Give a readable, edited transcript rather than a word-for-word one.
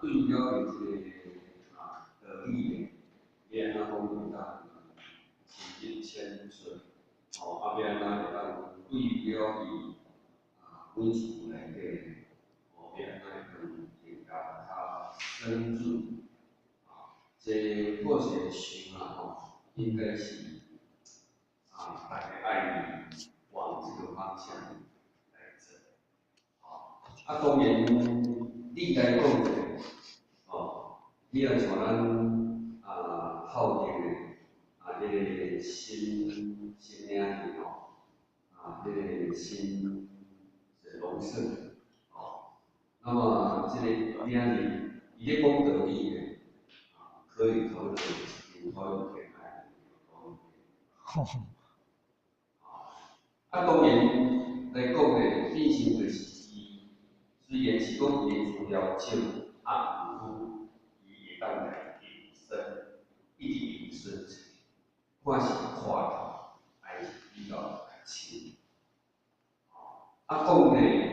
對了解這个道理呢，欲按怎講會當深入淺出，吼，欲按怎會當對了伊本書內底，吼，欲按怎會當更加較深入，這我是想啦吼，應該是大家愛往這個方向來走，當然你來講者，吼，你若像咱透頂的彼个新新領去吼，彼个新龍勝，吼，那麼這个領字，伊咧講道理呢，可以討論一間討論起來。當然來講呢，變成就是伊雖然是講伊的資料少，毋過伊會當來引申，一直引申出，看是寬還是比較深。講呢。